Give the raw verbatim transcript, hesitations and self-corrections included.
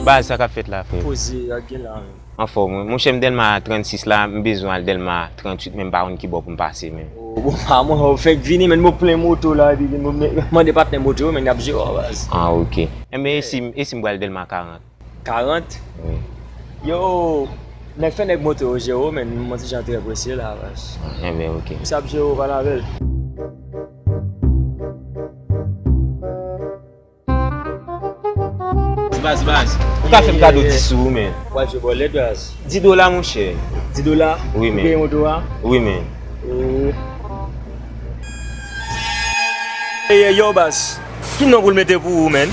Baz, sa k ap fèt la, frè? Poze ak gen la menm. Anfòm, wi. Monchè, m Dèlma trannsis la, m bezwen al Dèlma trannwit, men m pa konn ki bò pou m pase, men. O, bon, pa mwen, ou fèk vini, men mwen plen moto la, epi m mande patnè moto yo, men y ap jere w, baz. Ah, ok. Enben, e si, e si m pral Dèlma karant? Karant? Wi. Yo, nèg fè nèg moto yo jere w, men mwen ti jan trè prese la, baz. Ah, enben, ok. Misye ap jere w, pale avè l. Baz, baz. Ou ka fè m kado dis sou ou, men. W ap jwe bòlèt, baz. Dis dola, monchè. Dis dola? Wi, men. Ou peye moto a? Wi, men. Oh. Ey, ey, yo, baz. Ki non pou l mete pou ou, men?